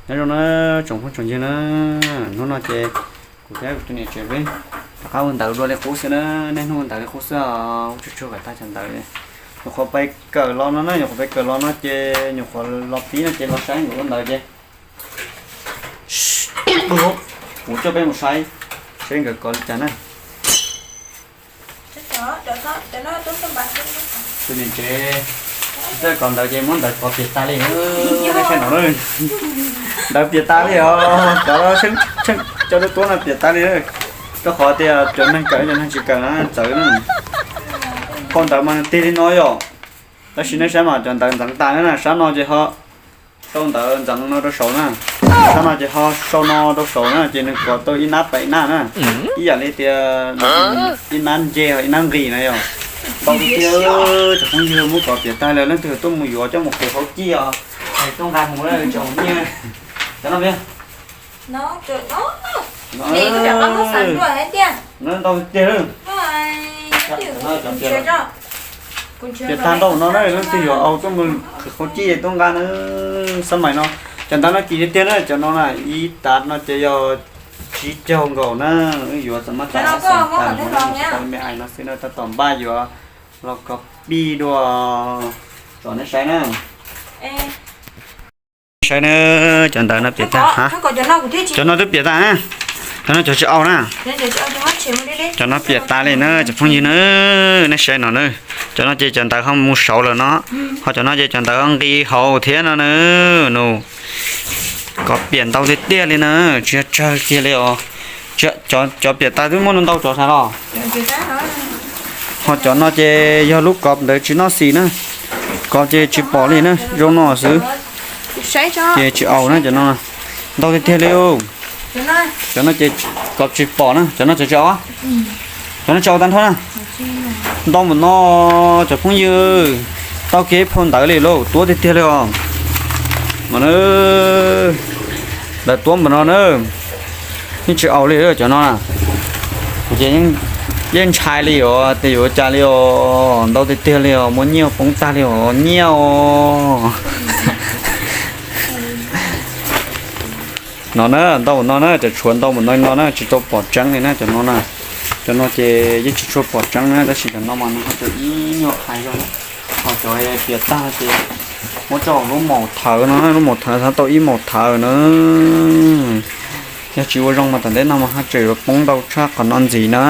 Nyob zoo na tsoom phooj tsoom ywg na, hnub no ces kuv thiab kuv tus niam tsev peb rov qab ua ntawv dua li qub xwb na, niaj hnub ua ntawv li qub xwb os, ua tsuag tsuag kom tag cov ntawv. Nyuam qhuav pais kawm los no na, nyuam qhuav pais kawm los no ces nyuam qhuav los pib no ces los saib nkawd ua ntawv ces kuv coj peb mus saib seb nkawd kov li cas na. Tus niam tsev tsis txawj kov ntawv ces muab ntawv kov piam tag li. Nej saib no, ntawv piam tag li os, kov cov lub tuab no piam tag li. Rau qhov tias cov neeg kawm cov neeg tsis kawm no txawv na. Phau ntawv mas nws tig li no yom. Tab sis nej saib mas cov ntawv ntxeev tas na, sab no ces ho sau ntawv ntxeev no rau saud na, sab no ces ho sau no rau saud na, ces nws kov tau ib nab pas ib nab na. Ib yam li tias ib nab nce ho ib nab nqis na yom. Ntau tiag tiag, cov phooj ywg, muab kov piam tag li, leej twg tuaj mus yuav coj mus qhwv hauv cij os, tuaj nqa mus tsom nyiaj. Cov no, ntau tiag tiag. Piam tag ntau no na, leej twg yuav au tuaj mus qhwv hauv cij tuaj nqa na. Xab mais no, cov ntawv no kim tiag tiag na, cov no na ib tas no ces yog tsib caug nkaus na, wb yuav txog mas tas tas me ais no xwb na, tab tom npaj yuav los kos pij dua tsom nej saib na. Saib na, cov ntawv no piam tag. Cov no twb piam tag na, cov no cov tsis au na. Cov no piam tas li na cov phooj ywg na, nej saib no na. Cov no ces cov ntawv ho mus saud lawm no, ho cov no ces cov ntawv ho nqis hauv thiab no na. Nws kov piam ntau tiag tiag li na, tsis yog tsawg kiag li os. Cov piam tas twb muaj ntau tso sav los. Ho cov no ces yog lub kov ntawv tsis noj xis na, kov ces tsis pom li na, zoo no xwb. Ces tsis au na cov no, ntau tiag tiag li. Cov no ces kov tsis pom na, cov no tsis au, cov no tsis au tag nrho na. Ntau npaum no cov phooj ywg, tau kiag ib phau ntawv li lauj, tuab tiag tiag li os. Mas na, ntawv tuab npaum no na, yeej tsis au li cov no na. Kuv ces yeej ntshai li os, tias yuav ua cas li os, ntau tiag tiag li os, muaj nyiaj poob tag li os, nyiaj os. No na, ntau npaum no na, cov tshuav ntau npaum no no na, tsis tau pom tseeb li na cov no na. Cov no ces yeej tsis tshua pom tseeb na, tab sis cov no mas nws ho tseem ib nyuag hais zog na. Ho cov piam tag ces muab tso lub maum thawv no, lub maum thawv tau ib maum thawv na. Yog tsis ua zoo mas tom ntej no mas ho tseem yuav poob ntau tshaj qhov no ntxiv na.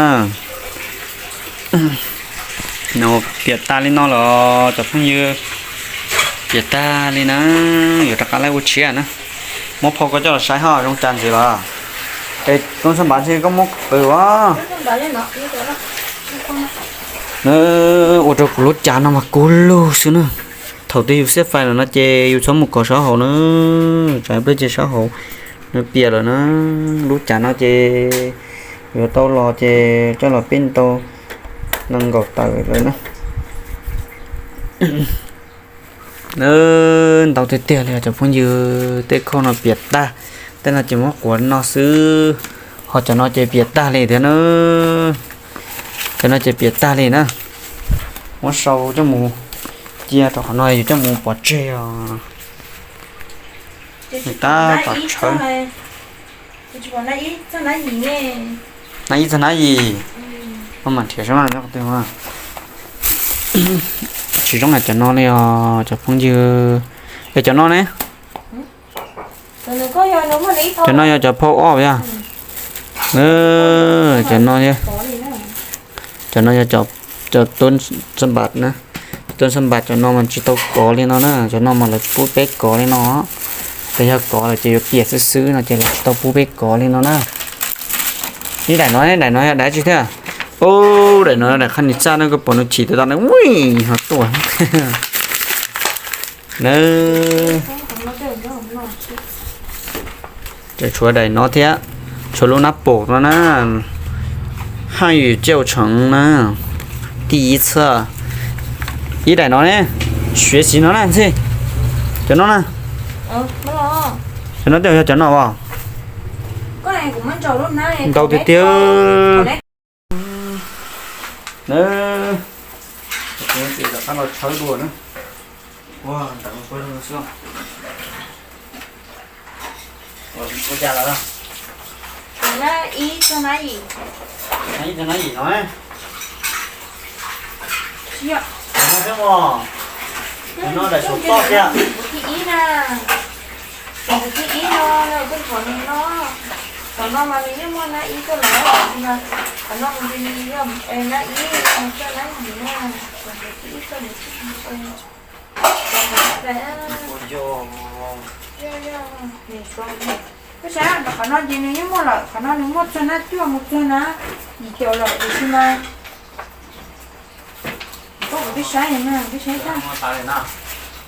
Nws piam tag li no los cov phooj ywg, piam tag li na, yuav rov qab laij ua tshiab na. Muab phau koj coj los saib ho zoo cas ntxiv los. Es tub xab npav ntshe koj muab qw as. Nws ua rau kuv lub cav no mas kub lug xwb na. Thaum twg yus xiab fais lawm no ces yus txhob mus kov sab hauv na, tsam ib pliag ces sab hauv nws piam lawm na. Lub cav no ces yuav tau los ces coj los pib tau nees nkaum tawm lawm na. Ntau tiag tiag li cov phooj ywg, tej khauj no piam tag, tej no ces muab quav no xwb, ho cov no ces piam tag li thiab na. Cov no ces piam tag li na, muab sau coj mus cia rau qhov no yus coj mus pov tseg os. Tab tom tshawb. Nab ib txog nab yim, mam nrhiav saib mas nyob qhov twg. Tsis zoo hais cov no li os cov phooj ywg. Es cov no ne? Cov no yog cov phauj ob yog? Cov no, cov no yog cov, cov tub xab npas na. Tub xab npas cov no mas tsis tau kov li no na, cov no mas lawv pub peb kov li no. Ces yog kov lawm ces yuav piam xwb xwb no ces lawv tsis tau pub peb kov li no na. Ib daim no, daim no yog daim tsi thiab? Ub, daim no daim qhab nis txaj no, koj pom nws chim tas tas na, ui, ho tuaj. Na, tseem tshuav daim no thiab, tshuav lub nab paum no na, haj yus cauj tseem na, tij ib txhia. Ib daim no ne, suav xiv no na ntxhi, cov no na, cov no tej yog cov no as. Ntau tiag tiag. Tsis rov qab los tshawb dua na. Ua ntawd xwb. Ua cas lawm? Nab ib txog nab yim. Nab ib txog nab yim no. Nab xwb mog. Nab no daim saum toj thiab. Kuv thib ib na. Kuv thib ib no, kuv thov nws no. Qhov no mas nws yeej muaj nab ib txog nab yim mas, qhov no mas nws yog nab ib mus txog nab yim na. Kuv thib ib txog nab yim. Koj saib, qhov no ces nws yeej muaj lawm, qhov no nws muaj txog nab cuaj mus txog nab yim caum lawm tiam sis mas koj kuv twb saib na, twb saib tag.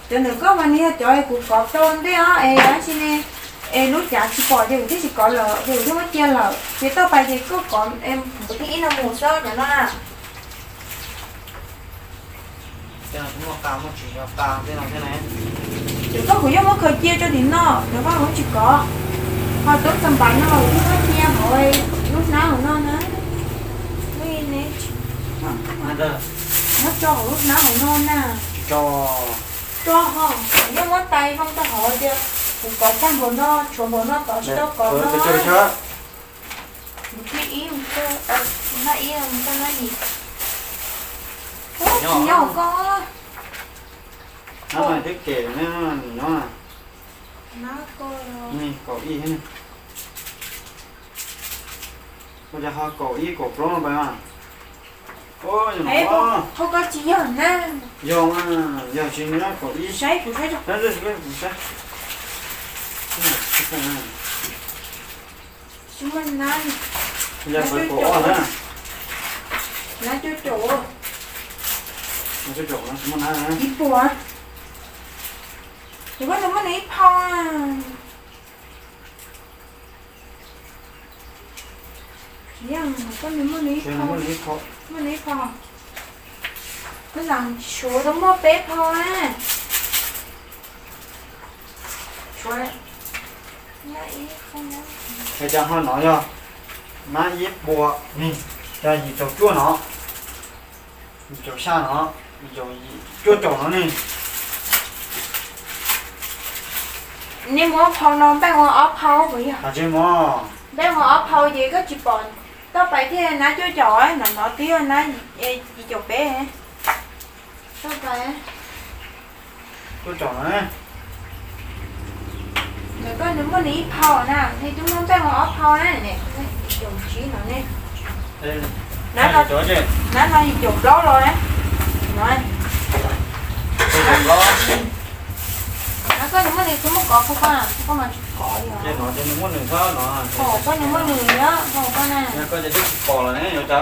Cov ntawm koj mas nws yog cov kuv kov tau ntej os es dab tsi ne, es lub cav tsis pom ces kuv thiaj tsis kov lawm, ces kuv thiaj muab cia lawm. Ces toj pais ces koj kov kuv thib ib no mus xwb cov no na. Cov koj kuv yeej muab khaws cia rau tim no, cov koj kuv tsis kov. Ho tub txas npav no kuv yeej muab cia hauv lub hnab hauv no na. Muab tso hauv lub hnab hauv no na. Tso ho, kuv yeej muab tais zoo rau hauv tias kuv kov tag npaum no, tshuav npaum no tod tsis tau kov no. Kuv thib ib, nab ib, nab yim. Tsis nyob koj. Nab no twb kem nyob. Kaum ib, ua cas ho kaum ib kaum plaub no pais mas. Ho koj tsis yog na. Yog mas, yog tsis nyob kaum ib. Saib kuv saib. Tsis muaj nab. Yog kaum ob na. Nab cuaj caum. Nab cuaj caum no tsis muaj nab na. Ib puas. Ces koj nws muaj nws ib phau. Koj nws muaj nws ib phau. Koj nws suav tau muaj peb phau na. Suav. Hais tias ho no yog nab ib puas, yog yim caum cuaj no, yim caum xya no, yim caum cuaj caum no ne. Nej muab phau no npeej ua ob phau puas yog? Npeej ua ob phau ces koj tsis pom toj pais thiaj nab cuaj caum, no no twb yog nab yim caum peb. Toj pais cuaj caum no. Ntawm koj nws muaj nws ib phau na, nej twb muab npeej ua ob phau na, yim caum tsib no ne. Nab no yim caum plaub los na. No. Nab koj nws muaj nws, kuv muab kov puag koj, koj mas tsis kov li os. Koj nws muaj nws na, koj ces twb tsis pom lawm ne, yuav cas.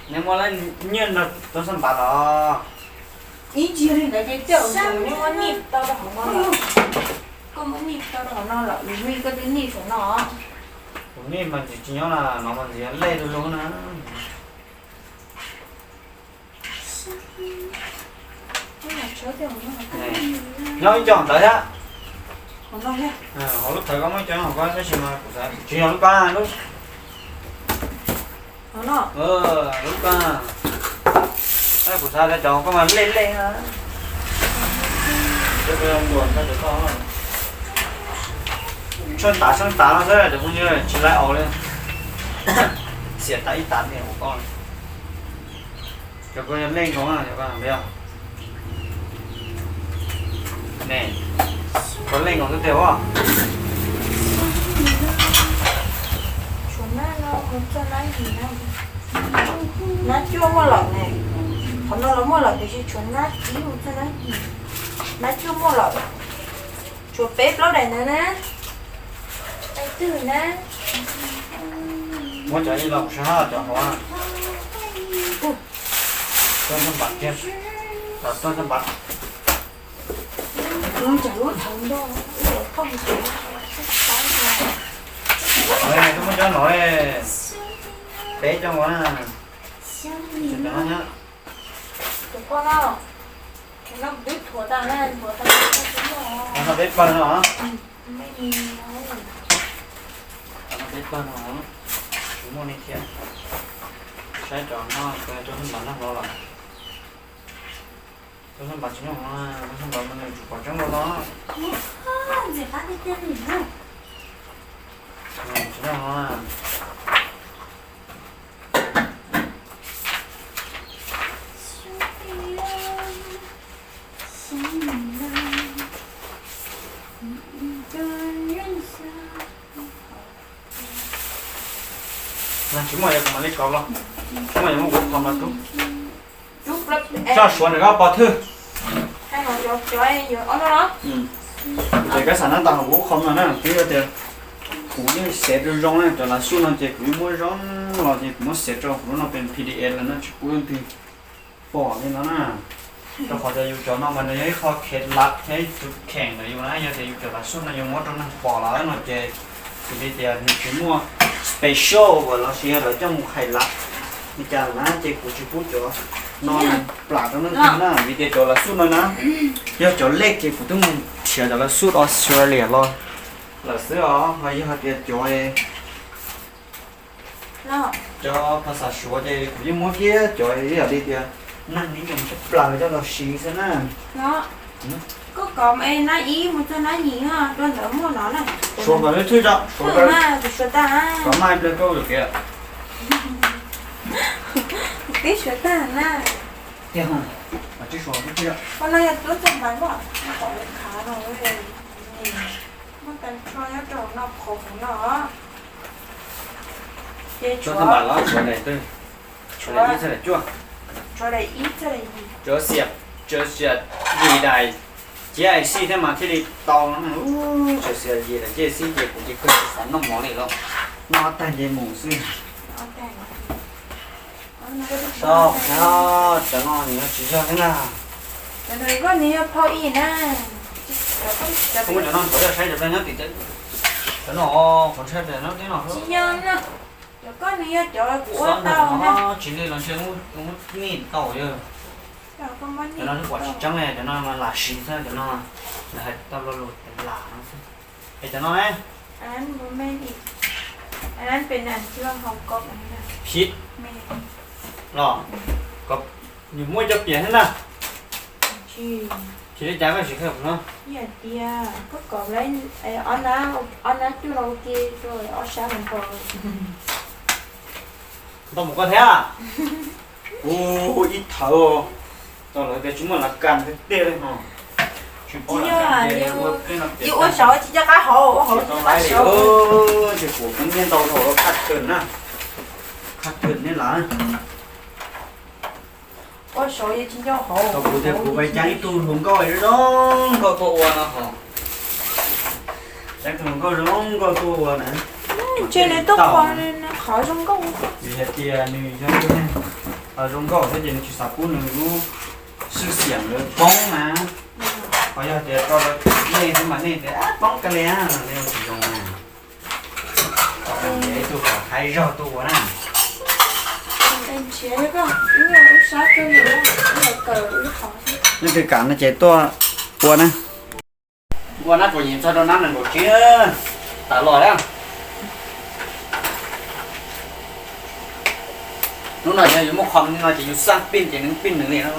Neb muab lawm nyiaj nrog tub xab npav los? Ib ntsis li ntawd ces twb muab nij tau rau hauv no lawm. Koj muab nij tau rau hauv no lawm, vim koj twb nij saum no. Kuv nij mas ntxim tsis nyob na, no mas ntxim lej lug lug na. Nyob ib co ntawd thiab. Hauv lub thawv koj muab ib co hauv ko tab sis mas kuv xav tsis yog lub ko, lub, lub ko. Kuv xav tias cov hauv ko mas lej lej. Tshaib tav tshaib tav no xwb cov phooj ywg, tsis laib aus li. Xiam tas ib tav li hauv ko. Cov ko yog lej nkaus na, cov ko yog ne, ko lej nkaus xwb tiag os. Tshuav nab no mus txog nab yim na. Nab cuaj muaj lawm ne. Qhov no los muaj lawm tiam sis tshuav nab ib mus txog nab yim. Nab cuaj muaj lawm. Tshuav peb plaub daim ntawd na. Daim twg na? Muab cov ib los sab cov hauv. Tuaj nrog npam kiag, tuaj nrog npam. Muab cov no, peb cov no na. Tus koj no, no twb thuav tas na, thuav tas. Peb pawg no. Peb pawg no, kuv muaj li thiab. Saib cov no, cov npam nag no los. Tus xab npam tsis nyob hauv no, tus xab npam mas nws tsis pom tseeb rau tod. Ntxim qab tiag tiag li na. Tsis nyob hauv no. Tsis muaj yog kuv mam li kov los, tsis muaj yog muab kuv qhov no rub. Tso suav nws koj pov thwj. Ces koj xam nab tas hauv kuv qhov no na, twb yog tias kuv yeej xev rau zoo na, cov lav xuj no ces kuv yeej muab zoo los ces kuv muab xev rau hauv lub no pes P D F lawm na, tsis pub leej twg pom li no na. Rau qhov tias yus cov no mas nws yog ib qho khev lav thiab ib tug kheem ntawm yus na, yog tias yus cov lav xuj no yus muab rau neeg pom lawm no ces kuv li tias nws tsis muaj special uas los sis yog lawv coj mus hais lav li cas na, ces kuv tsis pub cov no plam rau neeg twg na, vim tias cov lav xuj no na, yog cov lej ces kuv twb mus nrhiav cov lav xuj Australia los lawm xwb os, ho yog hais tias cov cov phas xas suav ces kuv yeej muab kiag cov ib yam li tias neeg nyob cov plaws coj los siv xwb na. Koj kov nab ib mus txog nab yim dua ntawd muaj no na. Suav kom nws thwj tso, suav, kov maj pliag koj ua kev. Tib suav tag na. Tiag, suav, koj no yog tub txog npais, muaj qhov khav no, muaj tag nrho nyob rau no, qhov no. Ces tshuav los tshuav daim twg? Tshuav daim ib txog daim cuaj, tshuav daim ib txog daim yim, tshuav xiam, tshuav xiam yim daim, ciav ai xij thiab mas thiaj li tau. Tshuav xiam yim daim ciav ai xij ces kuv ces kawg tsis xav noj mov li lauj, noj ob tag nce mus xwb. Soj, cov no nws tsis yog thiab na. Koj muab cov no nthuav saib cov nyob tim, cov no qhov ntshai tias nyob tim no. Tsis li los ntshe muab nij tau yog. Cov no twb pom tsis tseeb li, cov no mas lam siv xwb, cov no lawv hais tau lo lus tias lam no xwb. Es cov no ne? Phiv los, nws muaj cov piam thiab na. Tsis li cas koj sim qhia kuv no. Tias koj kom ob nab cuj no ua ke rau ob sab mus nkaus. Tau mus koj thiab. Ua ib thawv, tau lawv tias tsis muaj lav kas tiag tiag li no. Tsis paub lav kas ces ua saud tsis nco qab hauv, ua hauv tsis nco qab saud. Ces kuv kub nyiaj ntau dhau khaj thwm na, khaj thwm nej lav. Ua saud yeej tsis nco hauv. Tau kuv tias kuv pais cav ib tug hluas nkauj zoo nkauj tuaj ua no hos. Cav ib tug hluas nkauj zoo nkauj tuaj ua na. Ntshe nws tuaj qhov zoo nkauj. Vim hais tias nws yog ib tug neeg zoo nkauj thiab ces nws tsis xav pub nws lub swj xiam ntawd poob na. Ho yog tias tau nej xwb mas nej tias poob kawg li na, nej ua tsis zoo na. Tau ib tug kom haib zog tuaj ua na. Leej twg kam no ces tuaj ua na. Ua nab kaum yim txog rau nab nees nkaum tsib, tas los lawm. Hnub no yog yus muaj qhov no ces yus xaj pij ces nws pij nws li no.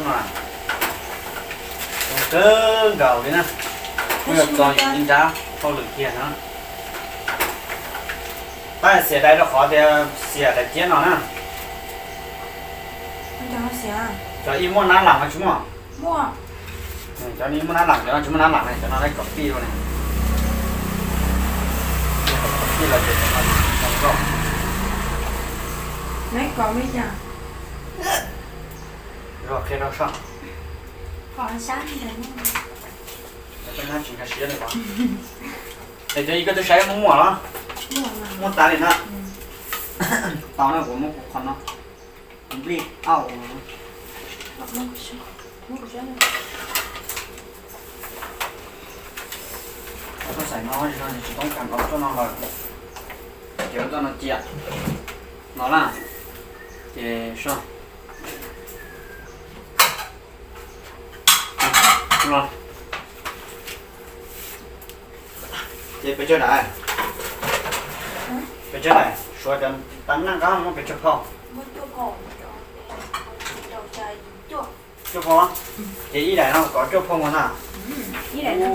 Kawg nkaus li na, kuj yog txog yus ib nrab hauj lwm kiag na. Tab xiam dais rau qhov tias xiam daim ciab no na. Cov ib muaj nab lam mas tsis muaj. Cov ib muaj nab lam, cov no tsis muaj nab lam ne, cov no lawv kom pij ua ne. Pij los ces cov no zoo nkauj. Zog qhia rau soj. Cov peb nab tsis nkag siab li os. Es cov ib koj twb saib muaj muaj los? Muaj tas li na. Tau na, kuv muab kuv qhov no. Nplij auj. Tuaj xaim no tsis toob kas los tuaj no lawm. Ces tuaj no cia no na. Ces soj. Ces pes tsawg daim? Pes tsawg daim? Suav cov tab naj qab muab pes tsawg phau? Cuaj phoo, ces ib daim no kov cuaj phoo na. Ib daim no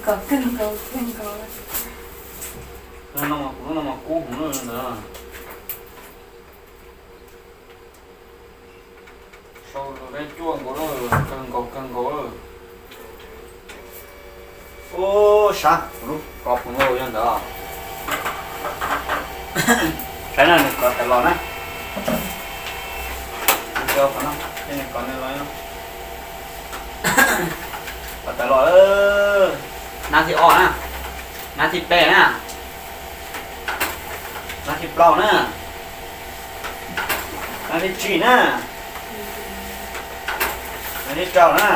kov kawg nkaus kawg nkaus. Kuv no mas kub heev ntawd. Sau rau peb cuaj nkaus lawm, kawg nkaus kawg nkaus lawm. Ub, sav, kuv lub kov puv nkaus yog ntawd. Saib na, nws kov tawm los na. Kuv tso qhov no, ces nws kov nws los. Kov tawm los, nab thib ob na, nab thib peb na, nab thib plaub na, nab thib tsib na, nab thib rau na,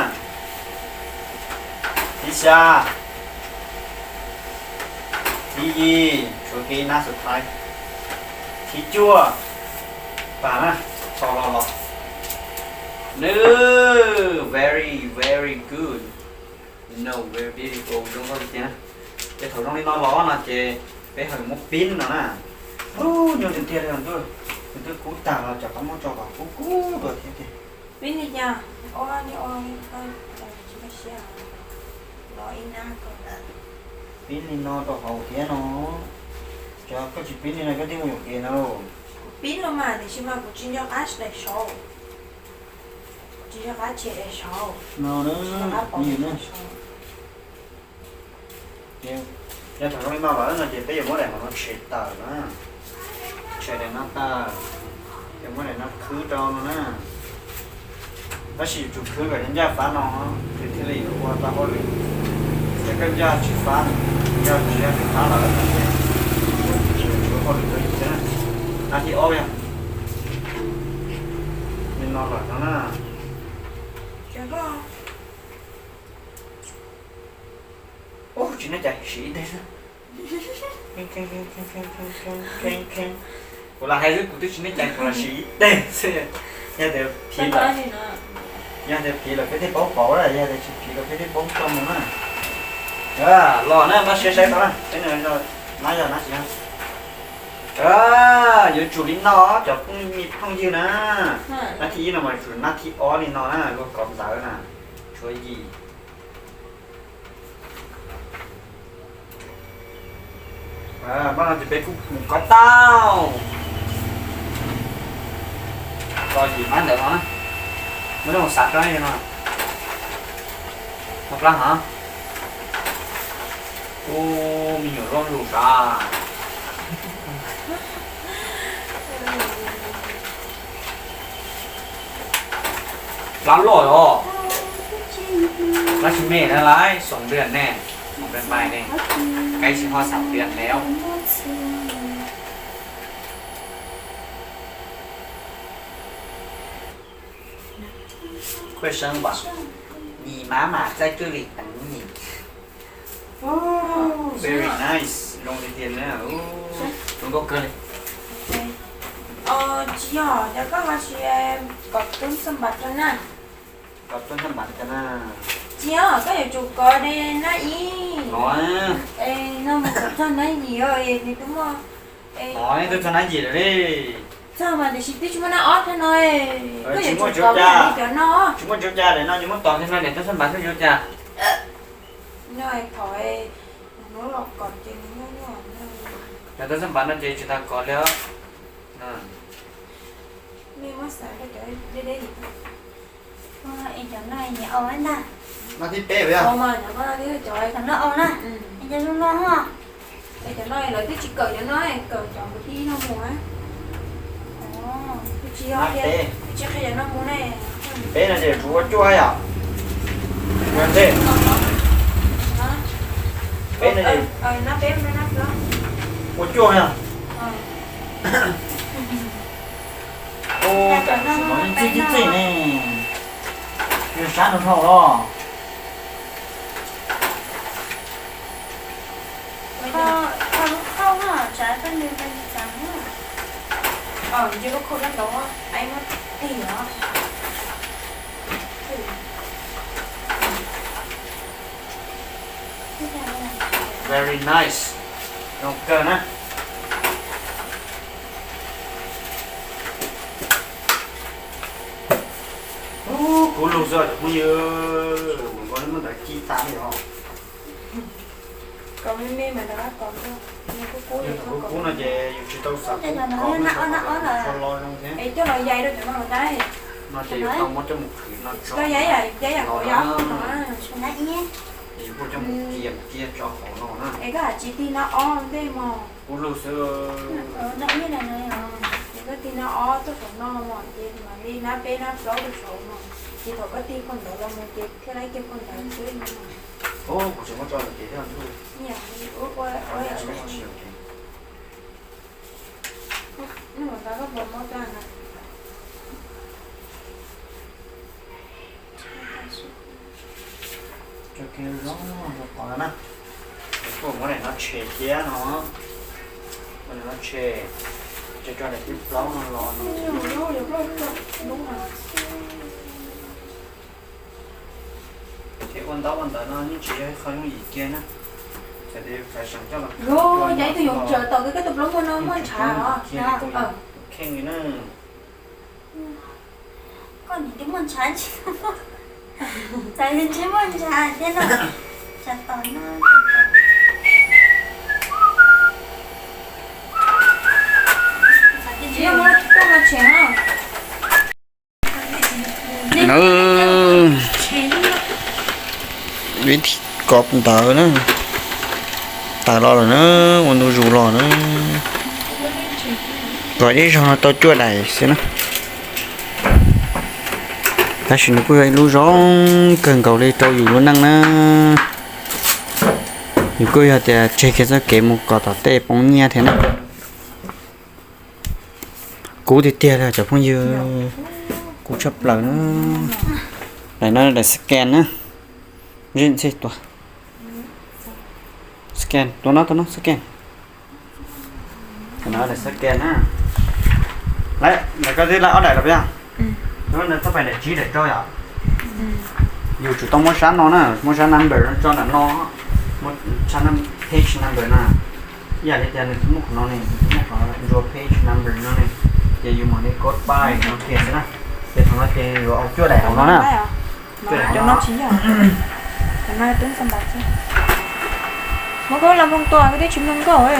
thib xya, thib yim, tshuav kiag ib nab xub thawj, thib cuaj, tas na, tau los los. Nws very very good. No, very beautiful, zoo nkauj tiag tiag na. Ces thaum zoo li no los no ces peb ho muab pib no na. Ub, nyuaj tiag tiag li ntuj, nws twb kub tag los cov qab muab tso kom kub kub dua thiab tiag. Pib li cas? Ua li ua li, tsis muaj siab. Los ib nab ko. Pib li no rau hauv thiab no. Cov koj tsis pib li no koj thiaj mus yuam kev no. Kuv pib los mas tiam sis mas kuv tsis nco qab daim saud. Tsis nco qab tshem daim saud. No na, tsis nco qab pov daim saud. Ces yog thaum zoo li no lawm no ces peb yuav muab daim hauv no tshem tawm na. Tshem daim no tawm, ces muab daim no khwb rau no na. Tab sis yuav tsum khwb kom ncaj fab no, ces thiaj li yuav ua tau hauj lwm. Yog koj ncaj tsis fab, yog tsis yog tsis fab lawm no ces tsis ua hauj lwm rau yus thiab na. Nab thib ob yog li no lawm no na. Ub, tsis neb cais, siv ib teg xwb. Kuv lam hais xwb, kuv twb tsis neb cais, kuv lam siv ib teg xwb. Yog tias phiv lawm, yog tias phiv lawm peb thiaj paub pauv, yog tias tsis phiv lawm peb thiaj paub tso mus na. Los na, npaj siab saib tau na, peb nab yog nab tsis yog. Yuav tsum li no cov phooj ywg na. Nab thib ib no mas yuav tsum nab thib ob li no na, luag kov ntawv na. Tshuav yim. Npaj no ces peb kuj mus kov tau. Kov yim nab ntawd no na. Muab coj mus xav rau no. Mos plab hov. Ub, me nyuam loj lus sav. Plab loj os. Plab tsis me na laiv, xoom pliag ne, xoom pliag npai ne, cái chỉ ho xav pliag ne. Khua seeb vas, ni mab mas txaij kawg li teev ni. Very nice, zoo li tiag na, zoo nkauj kawg li. Tsis yog, cov koj ho tsis kom tub xaj npas rau na. Kom tub xaj npas rau na. Tsis yog, koj yuav tsum kov de nab ib. No, no mus kom txog nab yim os, nws twb muaj. No, twb txog nab yim lawm li. Txog mas tiam sis twb tsis muaj nab ob thaj no. Koj yuav tsum kov cov no. Tsis muaj tsuv cas, daim no tsis muaj tos kiag no, daim tub xaj npas xwb tsuv cas. No thov hnub los kom ces nws nyuaj nyuaj. Daim tub xaj npas no ces tsis tas kov li. Mej muab xav rau cov deb deb. Es cov no nyiam au ntag. No thib peb, cov no au na. Es cov no no. Es cov no lawv twb tsis kawm cov no, kawm cov mus thib ib no mus. Twb tsis yog, twb tsis qhia cov no mus ne. Peb no ces tsum ua cuaj yom. Ua ntej. Peb no ces ua cuaj yom. Ua, tam sim no txij txij txij ne. Yog sab no dhau los. Very nice. Zoo kawg na. Ub, Ub lug xwb cov phooj ywg, mus nkaus li muab ntawd ci tas li os. Yog thaum kub kub no ces yus tsis tau xav kub kov, tso lo zoo thiab. No ces yus tau muab coj mus qhwv no tso, los na, ces yus kuj coj mus cia cia tso hauv no na. Ub lug xwb. Ces koj tig nab ob tuaj saum no mog, ces mam li nab peb nab plaub rau saud mog, ces thaum koj tig phau ntawv los mus ces thiaj li ib kiag phau ntawv xwb no. Kuv tseem muab tso lawm ces thiaj li ua, ua, ua, ntawd koj puas muab tso na. Tso kiag zoo rau qhov no na. Kuv muab daim no tshem thiab no. Muab daim no tshem, tso tso daim thib plaub no los no. Ces ua ntaub ua ntawv no yeej tsis yog ib qho yooj yim kiag na. Txawm tias yus xav seem coj los, yog ib tug yoov tsawm tom koj tus plaub muag no muaj ntshav os. Kheej li na. Koj nim twb muaj ntshav, txawm yus tsis muaj ntshav thiab no. Tsa tos no. Vib thib kov ntawv na, tas los lawm na, ua ntu zus los na. Kov ib zaug no tau cuaj daim xwb na. Tab sis nws kuj yog ib lub zoo kawg nkaus li rau yus lub neej na. Yus kuj yog tias tseg kiag txoj kev mus kov tom tej poob nyiaj thiab na. Kub tiag tiag li cov phooj ywg, kub tshaj plaws na. Daim no daim scan na. Scan, tua no, tua no, scan. Daim no daim scan na. Lawm, ntawm koj twb laij ob daim los puas yog? Tus no txoj pais daim tsib daim rau yom. Yus tsum tau muab sab no na, muab sab number no tso nram no, muab sab page number na. Ib yam li tias nws muaj qhov no ne, nws muaj qhov ntsuas page number no ne, ces yus mam li goodbye no kiag xwb na. Ces thaum no ces yuav ua cuaj daim hauv no na. Muab koj laj nphooj tua koj twb tsis mloog nkauj.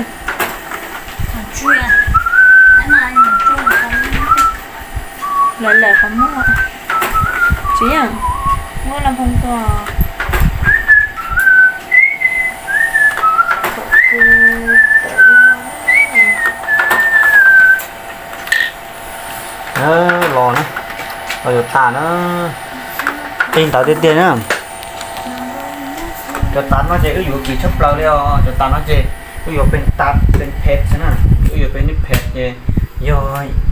Lawm lawm qhov muag. Tsis yog, muab laj nphooj tua. Los na, los yuav tas na. Qi ntawv tiag tiag na. Cov tas no ces wb yuav kim tshaj plaws li os. Cov tas no ces wb yuav pes tas pes phem xwb na. Wb yuav pes phem ces yog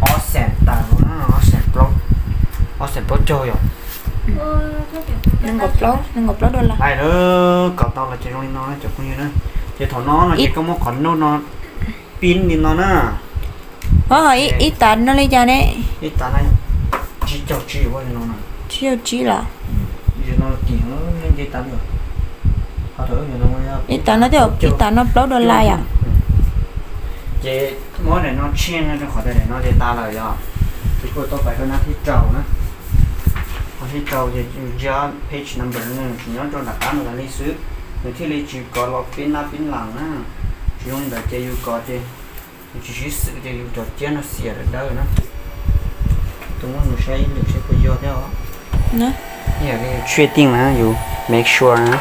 ob xees tas na, ob xees plaub, ob xees plaub caug yom. Nees nkaum plaub, nees nkaum plaub dollar. Hais lawm, kov tau los ces zoo li no na cov phooj ywg na. Ces thaum no no ces koj muab qhov no no pib li no na. Ho ib tas no li cas ne? Ib tas no tsib caug tsib, tsib caug tsib los? Ib tas no twb ib tas no plaub dollar yom. Ces muab daim no tshem no rau qhov tias daim no ces tas lawm yom. Ces kuj tau pais rau nab thib rau na. Qhov thib rau ces ntsia page number no tsis nyob rau nram qab no li xwb, nws thiaj li tsis kov los pib nab pib las na. Tsis zoo li ntawd ces yus kov ces yus tsis sib xws ces yus cov ciab no xiam lawm dawb na. Tus muab nws saib ib lwm seb puas yog thiab os. Ib yam li yus tshuaj tiaj na, yus make sure na.